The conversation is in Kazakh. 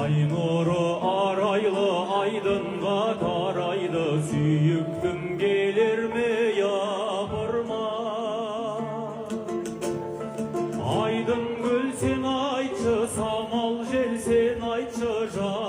Ай нұры арайлы айдынға тарайды, сүйіктім келер ме, япырмай? Айдын көл, сен айтшы, самал жел, сен айтшы.